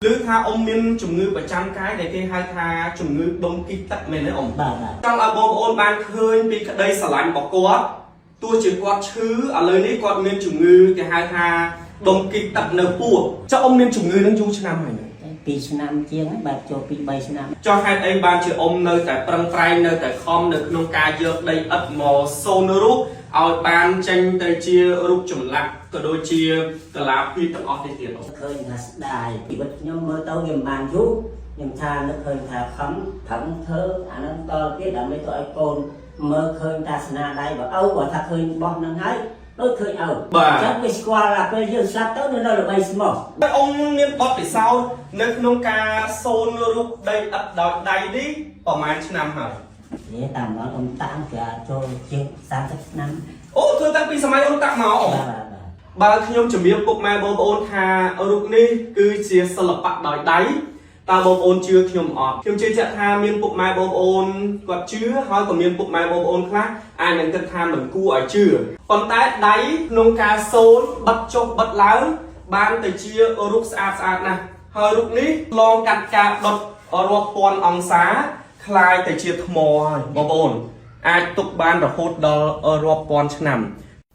ឮថាអ៊ំមានជំងឺប្រចាំកាយដែលគេហៅថាជំងឺដុំគីទឹកមែនទេអ៊ំ បាទបាទ ចង់ឲ្យបងប្អូនបានឃើញពីក្តីស្រឡាញ់របស់គាត់ទោះជាគាត់ឈឺឥឡូវនេះគាត់មានជំងឺគេហៅថាដុំគីទឹកនៅពោះចុះអ៊ំមានជំងឺនឹងយូរឆ្នាំហើយនៅ 2ឆ្នាំជាងហើយបាទចូល2 3ឆ្នាំ ចុះហេតុអីបានជាអ៊ំនៅតែប្រឹងប្រែងនៅតែខំនៅក្នុងការយកដីឥដ្ឋមកសូនរូបឲ្យបានចេញទៅជារូបចម្លាក់ក៏ដូចជាកលាភីទាំងអស់នេះទៀតអ៊ំ ឃើញថាស្ដាយជីវិតខ្ញុំមើលទៅវាមិនបានយូរខ្ញុំថានឹកឃើញថាខំប្រឹងធ្វើអានឹងតទៀតដើម្បីទៅឲ្យកូនមើលឃើញតាស្នាដៃបើឪបើថាឃើញបោះនឹងហើយដូចឃើញឪ បាទ អញ្ចឹងវាស្គាល់ថាពេលយើងស្លាប់ទៅនៅល្បីស្មោះ ហើយអ៊ំមានបទពិសោធន៍នៅក្នុងការសូនរូបដីឥដ្ឋដោយដៃនេះប្រហែលឆ្នាំហើយ នេះតាមដល់អ៊ំតាំងគេចូលជាង30ឆ្នាំ អូធ្វើតាំងពីសម័យអ៊ំតាក់មកអ៊ំ បាទបាទបាទ បើខ្ញុំជំរាបពុកម៉ែបងប្អូនថារូបនេះគឺជាសិល្បៈដោយដៃតើបងប្អូនជឿខ្ញុំអត់ខ្ញុំជឿជាក់ថាមានពុកម៉ែបងប្អូនគាត់ជឿហើយក៏មានពុកម៉ែបងប្អូនខ្លះអាចនឹងគិតថាមិនគួរឲ្យជឿប៉ុន្តែដៃក្នុងការសូនបិទចុះបិទឡើងបានទៅជារូបស្អាតស្អាតណាស់ហើយរូបនេះលងកាត់ការដុតរាប់ពាន់អង្សាคล้ายទៅជាថ្មហើយបងប្អូនអាចទុកបានរហូតដល់រាប់ពាន់ឆ្នាំ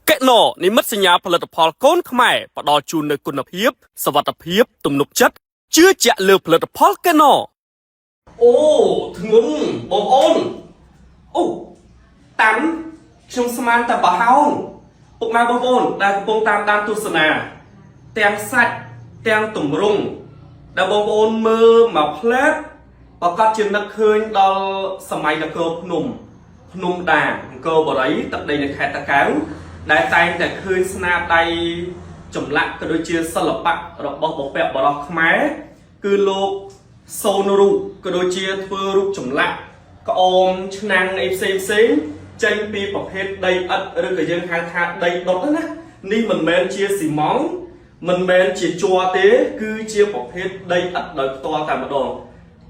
កេណូនិមិត្តសញ្ញាផលិតផលកូនខ្មែរផ្ដល់ជូននូវគុណភាពសវត្ថភាពទំនុកចិត្តជឿជាក់លើផលិតផលកេណូ អូធ្ងន់បងប្អូនអូតាន់ខ្ញុំស្មានតែប្រហោងពុកម៉ែបងប្អូនដែលកំពុងតាមដានទស្សនាទាំងសាច់ទាំងទម្រង់ដែលបងប្អូនមើលមកផ្លែតប្រកាសជានឹកឃើញដល់សម័យនគរភ្នំ ភ្នំដាអង្គរបរិយទឹកដីនៅខេត្តតាកែវដែលតែងតែឃើញស្នាដៃចម្លាក់ក៏ដូចជាសិល្បៈរបស់បុព្វបុរសខ្មែរគឺលោកសូនរូបក៏ដូចជាធ្វើរូបចម្លាក់ក្អមឆ្នាំងអីផ្សេងផ្សេងៗចេញពីប្រភេទដីឥដ្ឋឬក៏យើងហៅថាដីដុតហ្នឹងណានេះមិនមែនជាស៊ីម៉ង់មិនមែនជាជ័រទេ គឺជាប្រភេទដីឥដ្ឋដោយផ្ទាល់តែម្ដង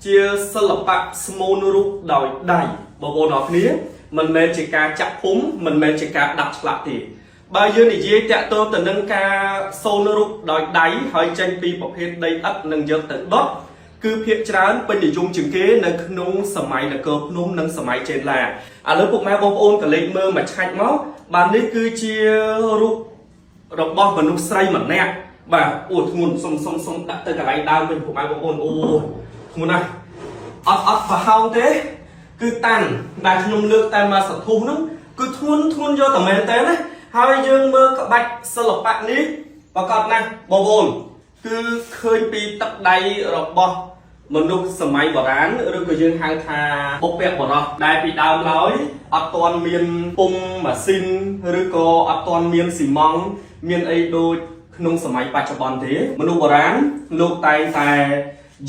ជាសិល្បៈស្មូនរូបដោយដៃបងប្អូនអរគ្នាមិនមែនជាការចាក់ពុំមិនមែនជាការដាក់ឆ្លាក់ទេបើយើងនិយាយតាក់ទងទៅនឹងការសូនរូបដោយដៃហើយចេញពីប្រភេទដីឥដ្ឋនិងយកទៅដុតគឺភាគច្រើនពេញនិយមជាងគេនៅក្នុងសម័យនគរភ្នំនិងសម័យចេនឡាឥឡូវពុកម៉ែបងប្អូនក៏លេខមើលមួយឆាច់មកបាទនេះគឺជារូប របស់មនុស្សស្រីម្នាក់បាទអូធ្ងន់សុំសុំសុំដាក់ទៅកន្លែងដើមវិញពុកម៉ែបងប្អូនអូធ្ងន់ណាស់អត់អត់ប្រហោងទេ គឺតាន់ដែលខ្ញុំលើកតែមកសធុះហ្នឹងគឺធ្ងន់ធ្ងន់យកតែមែនតើណាហើយយើងមើលក្បាច់សិល្បៈនេះប្រកបណាស់បងប្អូនគឺឃើញពីទឹកដៃរបស់មនុស្សសម័យបុរាណឬក៏យើងហៅថាបុព្វបុរសដែលពីដើមឡើយអត់ទាន់មានពុំម៉ាស៊ីនឬក៏អត់ទាន់មានស៊ីម៉ង់មានអីដូចក្នុងសម័យបច្ចុប្បន្នទេមនុស្សបុរាណលោកតែងតែ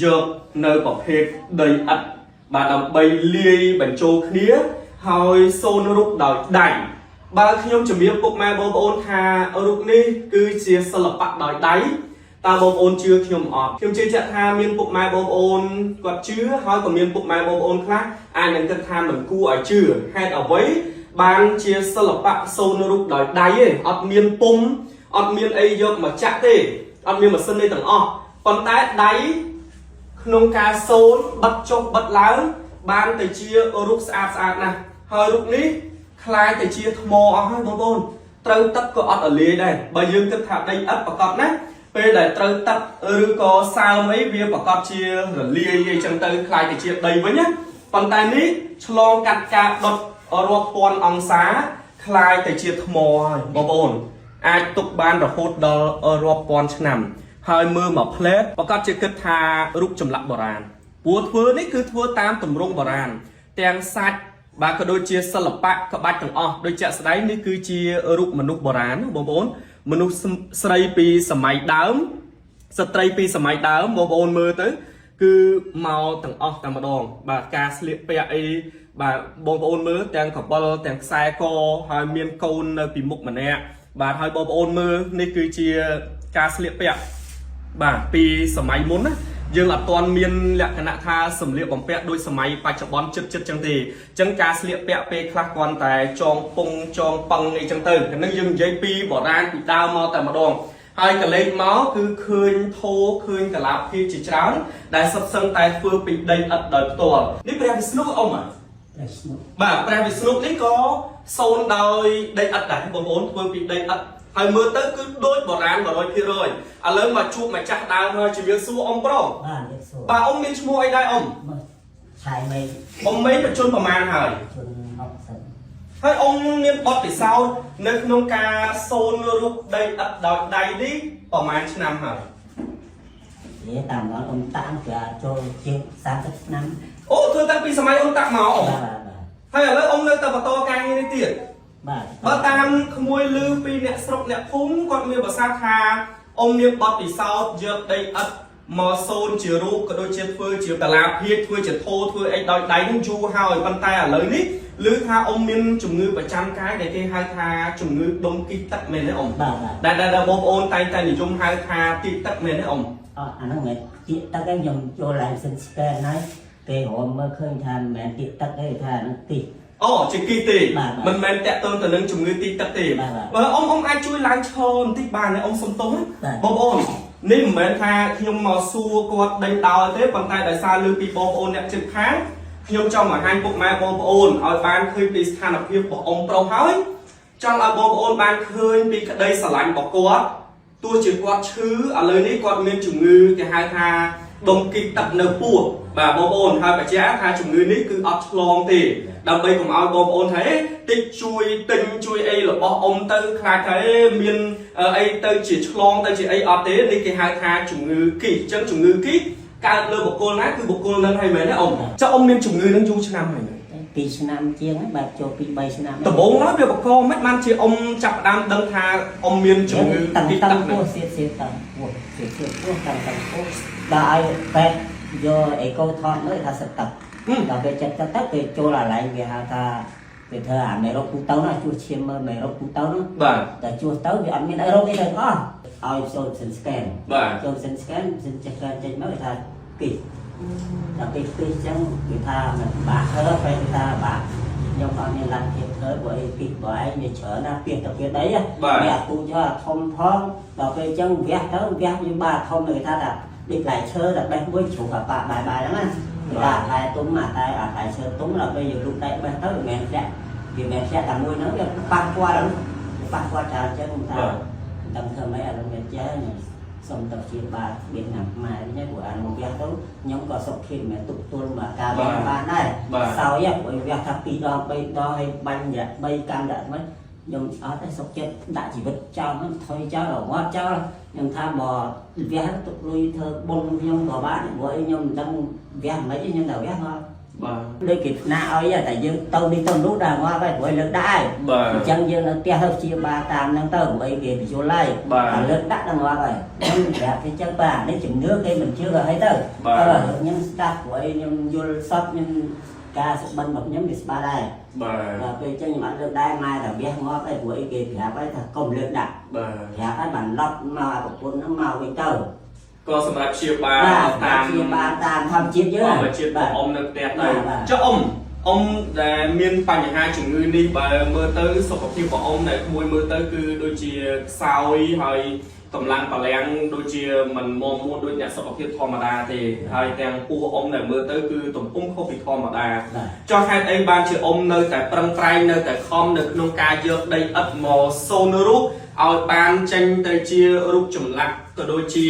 យកនៅប្រភេទដីឥដ្ឋបាទដើម្បីលាយបញ្ចូលគ្នាហើយសូនរូបដោយដៃបើខ្ញុំជំរាបពុកម៉ែបងប្អូនថារូបនេះគឺជាសិល្បៈដោយដៃ តើបងប្អូនជឿខ្ញុំអត់ខ្ញុំជឿជាក់ថាមានពុកម៉ែបងប្អូនគាត់ជឿហើយក៏មានពុកម៉ែបងប្អូនខ្លះអាចនឹងគិតថាមិនគួរឲ្យជឿហេតុអ្វីបានជាសិល្បៈសូនរូបដោយដៃឯងអត់មានពុំអត់មានអីយកមកចាក់ទេអត់មានម៉ាស៊ីនទេទាំងអស់ប៉ុន្តែដៃក្នុងការសូនបិទចុះបិទឡើងបានទៅជារូបស្អាតស្អាតណាស់ហើយរូបនេះคล้ายទៅជាថ្មអស់ហើយបងប្អូនត្រូវទឹកក៏អត់រលាយដែរបើយើងគិតថាដីឥដ្ឋប្រកបណាស់ ពេលដែលត្រូវទឹកឬក៏សើមអីវាប្រកាសជារលាយអីចឹងទៅคล้ายទៅជាដីវិញណាប៉ុន្តែនេះឆ្លងកាត់ការដុតរាប់ពាន់អង្សាคล้ายទៅជាថ្មហើយបងប្អូនអាចទុកបានរហូតដល់រាប់ពាន់ឆ្នាំ ហើយមើលមកផ្លែតប្រកាសជាគិតថារូបចម្លាក់បុរាណព្រោះធ្វើនេះគឺធ្វើតាមទម្រង់បុរាណទាំងសាច់បាទក៏ដូចជាសិល្បៈក្បាច់ទាំងអស់ដូចជាក់ស្ដែងនេះគឺជារូបមនុស្សបុរាណណាបងប្អូនមនុស្សស្រីពីសម័យដើមស្ត្រីពីសម័យដើមបងប្អូនមើលទៅ គឺមកទាំងអស់តែម្ដង បាទការស្លៀកពាក់អីបាទបងប្អូនមើលទាំងកបិលទាំងខ្សែកហើយមានកូននៅពីមុខម្នាក់បាទហើយបងប្អូនមើលនេះគឺជាការស្លៀកពាក់ បាទពីសម័យមុនណាយើងអត់ទាន់មានលក្ខណៈថាសម្លៀកបំពាក់ដូចសម័យបច្ចុប្បន្នចិត្តចិត្តចឹងទេអញ្ចឹងការស្លៀកពាក់ពេលខ្លះគ្រាន់តែចងពងចងប៉ឹងអីចឹងទៅអានឹងយើងនិយាយពីបុរាណពីដើមមកតែម្ដង ហើយកលេចមកគឺឃើញធោឃើញកលាភាជាច្រើនដែលសុទ្ធសឹងតែធ្វើពីដីឥដ្ឋដោយផ្ទាល់នេះព្រះវិស្ណុអ៊ំហ៎ ព្រះស្នុ បាទព្រះវិស្ណុនេះក៏សូនដោយដីឥដ្ឋដែរបងប្អូនធ្វើពីដីឥដ្ឋហើយមើលទៅគឺដូចបុរាណ100%ឥឡូវមកជួបម្ចាស់ដើមហើយជំរាបសួរអ៊ំប្រុស បាទលោកសួរ បាទអ៊ំមានឈ្មោះអីដែរអ៊ំ មកឆៃមេ អ៊ំមេបញ្ជនប្រមាណហើយ ជន60 ហើយអ៊ំមានបទពិសោធន៍នៅក្នុងការសូនរូបដីឥដ្ឋដោយដៃនេះប្រមាណឆ្នាំហើយ និយាយតាមដល់អ៊ំតាំងគេចូលជាង30ឆ្នាំ អូធ្វើតាំងពីសម័យអ៊ំតាក់មកអ៊ំ បាទបាទបាទ ហើយឥឡូវអ៊ំនៅតែបន្តការងារនេះទៀត បាទ បើតាមក្មួយឮពីអ្នកស្រុកអ្នកភូមិគាត់មានប្រសាសន៍ថាអ៊ំមានបទពិសោធន៍យកដីឥដ្ឋមកសូនជារូបក៏ដូចជាធ្វើជាកាលាភាជធ្វើជាធោធ្វើអីដោយដៃនឹងយូរហើយប៉ុន្តែឥឡូវនេះឮថាអ៊ំមានជំងឺប្រចាំកាយដែលគេហៅថាជំងឺដុំគីទឹកមែនទេអ៊ំ បាទបាទ ដែលដែលបងប្អូនតែងតែនិយមហៅថាទីទឹកមែនទេអ៊ំ អត់អាហ្នឹងមិនទៀកទឹកឯងខ្ញុំចូលឡើងសិនស្កែនហើយគេរមមើលឃើញថាមិនមែនទៀកទឹកទេថាហ្នឹងទី អូជាគីទេ បាទបាទ មិនមែនតាក់ទងទៅនឹងជំងឺទីទឹកទេ បាទបាទ បើអ៊ំអ៊ំអាចជួយឡើងឈរបន្តិចបានទេអ៊ំសុំទោសណា បាទ បងប្អូននេះមិនមែនថាខ្ញុំមកសួរគាត់ដេញដោលទេប៉ុន្តែដោយសារលើពីបងប្អូនអ្នកជិតខាងខ្ញុំចង់បង្ហាញពុកម៉ែបងប្អូនឲ្យបានឃើញពីស្ថានភាពរបស់អ៊ំប្រុសហើយចង់ឲ្យបងប្អូនបានឃើញពីក្តីស្រឡាញ់របស់គាត់ទោះជាគាត់ឈឺឥឡូវនេះគាត់មានជំងឺគេហៅថាដុំគីទឹកនៅពោះបាទបងប្អូនហើយបញ្ជាក់ថាជំងឺនេះគឺអត់ឆ្លងទេដើម្បីកុំឲ្យបងប្អូនថាអេតិចជួយទិញជួយអីរបស់អ៊ំទៅខ្លាចថាអេមានអីទៅជាឆ្លងទៅជាអីអត់ទេនេះគេហៅថាជំងឺគីអញ្ចឹងជំងឺគីកើតលើបុគ្គលណាគឺបុគ្គលនឹងហើយមែនទេអ៊ំចុះអ៊ំមានជំងឺនឹងយូរឆ្នាំហើយនៅ 2ឆ្នាំជាងហើយបាទចូល2 3ឆ្នាំ ដំបូងឡើយវាបកមិនបានជាអ៊ំចាប់ផ្ដើមដឹងថាអ៊ំមានជំងឺ តាំង ទី តាំង ទឹកហ្នឹង ពោះសៀតសៀតតាំងពោះសៀតសៀតពោះតាំងតាំងពោះដល់ឲ្យពេទ្យយកអេកូថតមើលថាសិតទឹក ហឹម ដល់ពេលចិត្តទឹកទៅគេចូលអាឡែងគេហៅថាគេធ្វើអាមេរោគទូទៅណាជួសឈាមមើលមេរោគទូទៅណា បាទ តែជួសទៅវាអត់មានអីរោគអីទាំងអស់ឲ្យចូលសិនស្កែន បាទ ចូលសិនស្កែនសិនចេះកែនចេញមកគេថាគិះដល់ពេលគិះអញ្ចឹងគេថាមិនបាក់ធ្វើពេលគេថាបាក់ខ្ញុំអត់មានលទ្ធភាពធ្វើព្រោះអីគិះព្រោះឯងវាច្រើនណាស់ពីទៅពីដី បាទ វាអាពូចអាធំផងដល់ពេលអញ្ចឹងវះទៅវះវាបាធំគេថាថាដូចផ្លែឈើតែបេះមួយជ្រុះអាប៉ាបាយបាយហ្នឹងណាគេថាផ្លែទុំអាតែអាផ្លែឈើទុំដល់ពេលយើងលូកដៃបេះទៅវាមិនមែនធ្លាក់វាមិនមែនធ្លាក់តែមួយហ្នឹងវាប៉ះពាល់ហ្នឹងប៉ះពាល់ច្រើនអញ្ចឹងខ្ញុំថា បាទ ដឹងធ្វើម៉េចអារម្មណ៍មានចេះខ្ញុំសុំទៅជាបាលវៀតណាមខ្មែរវិញព្រោះអានោះវះទៅខ្ញុំក៏សុខភាពមិនមែនទប់ទល់មកការវះបានដែរ បាទ សោយព្រោះវះថា2ដង3ដងហើយបាញ់រយៈ3កម្មដាក់មិនខ្ញុំអត់ទេសុខចិត្តដាក់ជីវិតចោលហ្នឹងថយចោលរងាត់ចោលខ្ញុំថាបើវះទុកលុយធ្វើបុណ្យខ្ញុំក៏បានព្រោះអីខ្ញុំមិនដឹងវះមិនអីខ្ញុំតែវះមក បាទ ដូចគេថ្នាក់ឲ្យតែយើងទៅនេះទៅនោះដល់ងាប់ហើយព្រោះលើកដាក់ហើយ បាទ អញ្ចឹងយើងនៅផ្ទះទៅព្យាបាលតាមហ្នឹងទៅព្រោះអីគេបញ្យល់ហើយ បាទ តែលើកដាក់ដល់ងាប់ហើយខ្ញុំប្រាប់គេអញ្ចឹងបាទនេះជំនឿគេមិនជឿក៏ហើយទៅ បាទ អឺខ្ញុំស្ដាប់ព្រោះអីខ្ញុំយល់សពខ្ញុំការសុបិនរបស់ខ្ញុំវាស្បាដែរ បាទ ដល់ពេលអញ្ចឹងខ្ញុំអត់លើកដែរម៉ែតែវះងាប់ហើយព្រោះអីគេប្រាប់ហើយថាកុំលើកដាក់ បាទ ប្រាប់ហើយបានឡប់មកអាប្រពន្ធហ្នឹងមកវិញទៅ ក៏សម្រាប់ព្យាបាល បាទ តាម ព្យាបាលតាមធម្មជាតិយើង ធម្មជាតិរបស់អ៊ំនៅផ្ទះទៅ បាទបាទ ចុះអ៊ំអ៊ំដែលមានបញ្ហាជំងឺនេះបើមើលទៅសុខភាពរបស់អ៊ំដែលក្មួយមើលទៅគឺដូចជាខ្សោយហើយកម្លាំងបលាំងដូចជាមិនមាំមួនដូចអ្នកសុខភាពធម្មតាទេហើយទាំងពោះអ៊ំដែលមើលទៅគឺទំហំខុសពីធម្មតា បាទ ចុះហេតុអីបានជាអ៊ំនៅតែប្រឹងប្រែងនៅតែខំនៅក្នុងការយកដីឥដ្ឋមកសូនរូបឲ្យបានចេញទៅជារូបចម្លាក់ក៏ដូចជា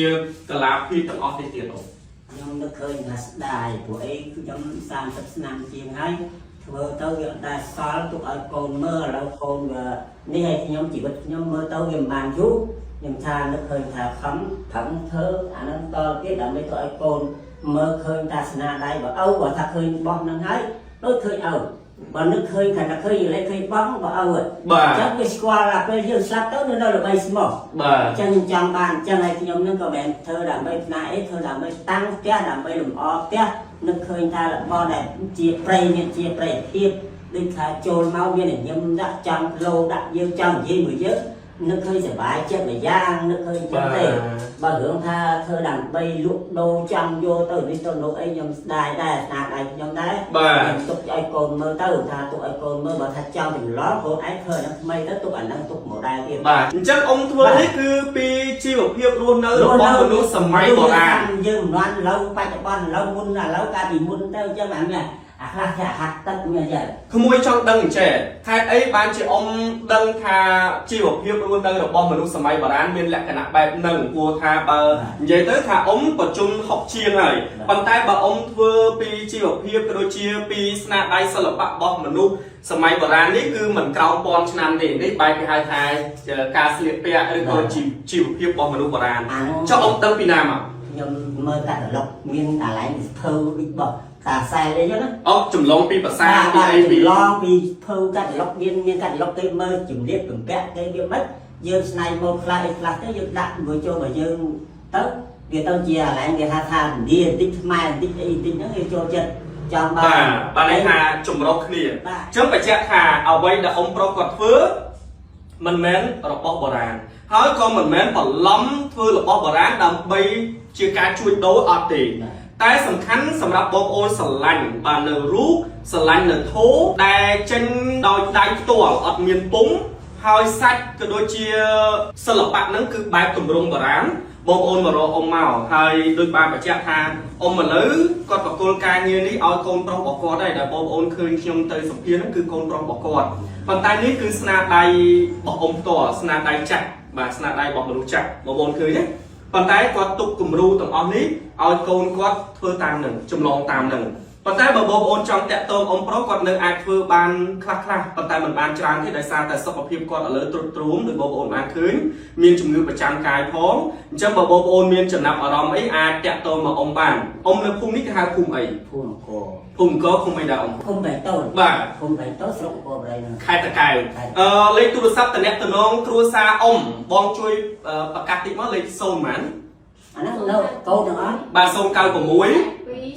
កលាភីទាំងអស់នេះទៀតអ៊ំ ខ្ញុំនឹកឃើញថាស្ដាយព្រោះអីខ្ញុំ30ឆ្នាំជាងហើយធ្វើទៅវាអត់ដែលសល់ទុកឲ្យកូនមើលឥឡូវកូនវានេះឲ្យខ្ញុំជីវិតខ្ញុំមើលទៅវាមិនបានយូរខ្ញុំថានឹកឃើញថាខំប្រឹងធ្វើអាហ្នឹងតទៀតដើម្បីទៅឲ្យកូនមើលឃើញតាស្នាដៃបើឪបើថាឃើញបោះហ្នឹងហើយដូចឃើញឪបើនឹកឃើញថាឃើញលេខឃើញបោះបើឪ បាទ អញ្ចឹងវាស្គាល់ដល់ពេលយើងស្លាប់ទៅនៅល្បីស្មោះ បាទ អញ្ចឹងខ្ញុំចង់បានអញ្ចឹងហើយខ្ញុំនឹងក៏មិនធ្វើដើម្បីផ្នែកអីធ្វើដើម្បីតាំងផ្ទះដើម្បីលម្អផ្ទះនឹកឃើញថារបស់ដែលជាប្រៃមានជាប្រៃភាពដូចថាចូលមកមានញញឹមដាក់ចង់លោដាក់យើងចង់និយាយមួយយើង នឹកឃើញសប្បាយចិត្តមួយយ៉ាងនឹកឃើញចឹងទេបើរឿងថាធ្វើដើម្បីលក់ដូរចង់យកទៅនេះទៅនោះអីខ្ញុំស្ដាយដែរស្នាដៃខ្ញុំដែរ បាទ ខ្ញុំទុកឲ្យកូនមើលទៅថាទុកឲ្យកូនមើលបើថាចង់ចម្លងកូនឯងធ្វើអាហ្នឹងថ្មីទៅទុកអាហ្នឹងទុកមកដែរទៀត បាទអញ្ចឹងអ៊ំធ្វើនេះគឺពីជីវភាពរស់នៅរបស់មនុស្សសម័យបុរាណ យើងមិនបានឥឡូវបច្ចុប្បន្នឥឡូវមុនឥឡូវកាលពីមុនទៅអញ្ចឹងអានេះអាខ្លះគេអាហាត់ទឹកមានអញ្ចឹង ក្មួយចង់ដឹងអញ្ចេះហេតុអីបានជាអ៊ំដឹងថាជីវភាពរស់នៅរបស់មនុស្សសម័យបុរាណមានលក្ខណៈបែបហ្នឹងព្រោះថាបើនិយាយទៅថាអ៊ំប្រជុំ60ជាងហើយប៉ុន្តែបើអ៊ំធ្វើពីជីវភាពក៏ដូចជាពីស្នាដៃសិល្បៈរបស់មនុស្សសម័យបុរាណនេះគឺមិនក្រោមពាន់ឆ្នាំទេនេះបែបគេហៅថាការស្លៀកពាក់ឬក៏ជីវភាពរបស់មនុស្សបុរាណ អាហ្នឹង ចុះអ៊ំដឹងពីណាមក ខ្ញុំមើលកាតាឡុកមានអាឡែងភៅដូចបោះតាសែលអីចឹងណា អុកចម្លងពីប្រាសាទពីអីពី ឡងពីភៅកាតាឡុកមានមានកាតាឡុកគេមើលជំរាបបំពាក់គេវាមិនយើងស្នៃមកខ្លះអីខ្លះទៅយើងដាក់មួយចូលមកយើងទៅវាទៅជាអាឡែងគេហៅថាឥណ្ឌាបន្តិចខ្មែរបន្តិចអីបន្តិចហ្នឹងគេចូលចិត្តចង់បា បាទបាទន័យថាចម្រុះគ្នា បាទ អញ្ចឹងបញ្ជាក់ថាអ្វីដែលអ៊ំប្រុសគាត់ធ្វើមិនមែនរបស់បុរាណហើយក៏មិនមែនបន្លំធ្វើរបស់បុរាណដើម្បីជាការជួញដូរអត់ទេតែសំខាន់សម្រាប់បងប្អូនស្រឡាញ់បាទនៅរូបស្រឡាញ់នៅធោដែលចេញដោយដៃផ្ទាល់អត់មានពុំហើយសាច់ក៏ដូចជាសិល្បៈហ្នឹងគឺបែបទម្រង់បុរាណបងប្អូនមករកអ៊ំមកហើយដូចបានបញ្ជាក់ថាអ៊ំមកលើគាត់បកគលការងារនេះឲ្យកូនប្រុសរបស់គាត់ដែរដែលបងប្អូនឃើញខ្ញុំទៅសម្ភារហ្នឹងគឺកូនប្រុសរបស់គាត់ប៉ុន្តែនេះគឺស្នាដៃរបស់អ៊ំផ្ទាល់ស្នាដៃចាស់បាទស្នាដៃរបស់មនុស្សចាស់បងប្អូនឃើញទេប៉ុន្តែគាត់ទុកគំរូទាំងអស់នេះឲ្យកូនគាត់ធ្វើតាមនឹងចម្លងតាមនឹងប៉ុន្តែបើបងប្អូនចង់តាក់ទងអ៊ំប្រុសគាត់នៅអាចធ្វើបានខ្លះខ្លះប៉ុន្តែមិនបានច្រើនទេដោយសារតែសុខភាពគាត់ឥឡូវទ្រុឌទ្រោមដោយបងប្អូនបានឃើញមានជំងឺប្រចាំកាយផងអញ្ចឹងបើបងប្អូនមានចំណាប់អារម្មណ៍អីអាចតាក់ទងមកអ៊ំបានអ៊ំនៅភូមិនេះគេហៅភូមិអី ភូមិអង្គរ ភូមិអង្គរភូមិអីដែរអ៊ំ ឃុំបៃតូន បាទ ឃុំបៃតូនស្រុកអង្គរបរិយហ្នឹង ខេត្តតាកែវអឺលេខទូរស័ព្ទតំណតំណងគ្រួសារអ៊ំបងជួយប្រកាសតិចមកលេខ0ប៉ុន្មាន អាហ្នឹងនៅកូនទាំងអស់ បាទ096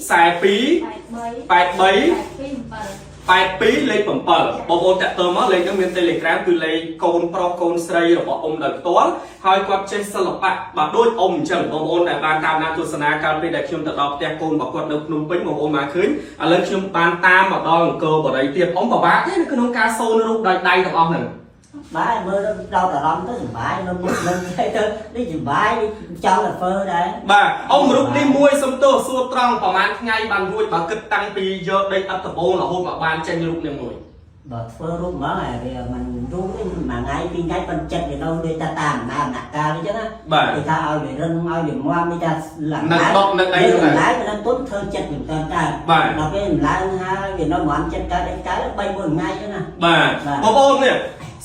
42 83 82លេខ7បងប្អូនតាក់ទងមកលេខហ្នឹងមាន Telegram គឺលេខកូនប្រុសកូនស្រីរបស់អ៊ំដោយផ្ទាល់ហើយគាត់ចេះសិល្បៈបាទដូចអ៊ំអញ្ចឹងបងប្អូនដែលបានតាមដានទស្សនាកាលពេលដែលខ្ញុំទៅដល់ផ្ទះកូនរបស់គាត់នៅភ្នំពេញបងប្អូនបានឃើញឥឡូវខ្ញុំបានតាមមកដល់អង្គរបរិយទៀតអ៊ំពិបាកទេនៅក្នុងការសូនរូបដោយដៃទាំងអស់ហ្នឹង បាទមើលដល់អារម្មណ៍ទៅសុបាយនៅមុខនឹងទៅនេះសុបាយចង់តែធ្វើដែរ បាទអ៊ំរូបនេះមួយសុំទោសសួរត្រង់ប្រហែលថ្ងៃបានរួចបើគិតតាំងពីយកដីឥដ្ឋដំបូងរហូតមកបានចេញរូបនេះមួយ បើធ្វើរូបហ្មងហើយវាមិនរូបទេមួយថ្ងៃពីរថ្ងៃប៉ុនចិត្តវានៅដូចតាតាមដំណាក់កាលអញ្ចឹងណា បាទ គេថាឲ្យវារឹងឲ្យវាមាំនេះថាឡើង នៅដកនៅអីហ្នឹង ឡើងនៅទុនធ្វើចិត្តមិនតាន់កើត បាទ ដល់ពេលឡើងហើយវានៅមាំចិត្តកើតអីកើត3 4ថ្ងៃហ្នឹងណា បាទ បាទ បងប្អូននេះ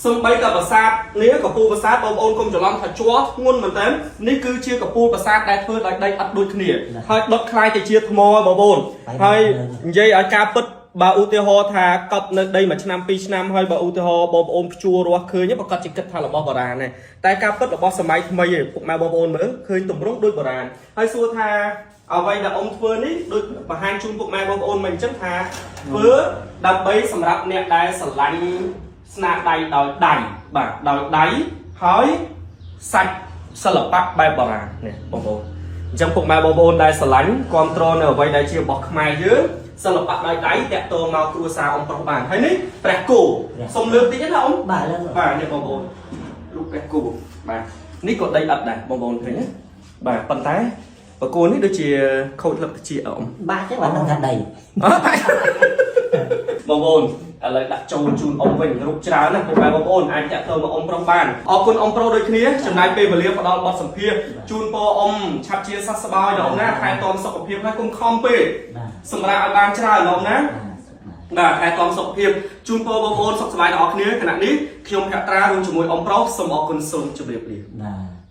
សំបីតែប្រាសាទនេះកពូលប្រាសាទបងប្អូនកុំច្រឡំថាជ័រធ្ងន់មែនតើនេះគឺជាកពូលប្រាសាទដែលធ្វើដោយដីឥដ្ឋដូចគ្នាហើយដុតคล้ายទៅជាថ្មបងប្អូនហើយនិយាយឲ្យការពិតបើឧទាហរណ៍ថាកប់នៅដីមួយឆ្នាំពីរឆ្នាំហើយបើឧទាហរណ៍បងប្អូនភ្ជួររស់ឃើញប្រកាសជាគិតថារបស់បុរាណទេតែការពិតរបស់សម័យថ្មីឯងពុកម៉ែបងប្អូនមើលឃើញទម្រង់ដូចបុរាណហើយសួរថាអ្វីដែលអ៊ំធ្វើនេះដូចបង្ហាញជូនពុកម៉ែបងប្អូនមកអញ្ចឹងថាធ្វើដើម្បីសម្រាប់អ្នកដែលស្រឡាញ់ស្នាដៃដោយដៃបាទដោយដៃហើយសាច់សិល្បៈបែបបុរាណនេះបងប្អូនអញ្ចឹងពុកម៉ែបងប្អូនដែលស្រឡាញ់គ្រប់គ្រងនៅអ្វីដែលជារបស់ខ្មែរយើងសិល្បៈដោយដៃតាក់ទងមកគ្រួសារអ៊ំប្រុសបានហើយនេះព្រះគោសូមលើកតិចណាអ៊ំ បាទឡើង បាទនេះបងប្អូនរូបព្រះគោបាទនេះក៏ដីឥដ្ឋដែរបងប្អូនឃើញទេបាទប៉ុន្តែបកគោនេះដូចជាខូចលឹកតិចអ៊ំ បាក់ចឹងបាទនឹងថាដី បងប្អូនឥឡូវដាក់ចូលជូនអ៊ំវិញរូបច្រើនណាស់ពុកម៉ែបងប្អូនអាចតាក់ទងមកអ៊ំប្រុសបានអរគុណអ៊ំប្រុសដូចគ្នាចំណាយពេលវេលាផ្ដល់បទសម្ភាសន៍ជូនពរអ៊ំឆាប់ជាសះស្បើយដល់អ៊ំណាថែទាំសុខភាពហើយកុំខំពេក បាទ សម្រាប់ឲ្យបានច្រើនដល់អ៊ំណា បាទ បាទថែទាំសុខភាពជូនពរបងប្អូនសុខសប្បាយដល់អស់គ្នាខណៈនេះខ្ញុំភក្ត្រារួមជាមួយអ៊ំប្រុសសូមអរគុណសូមជម្រាបលា បាទ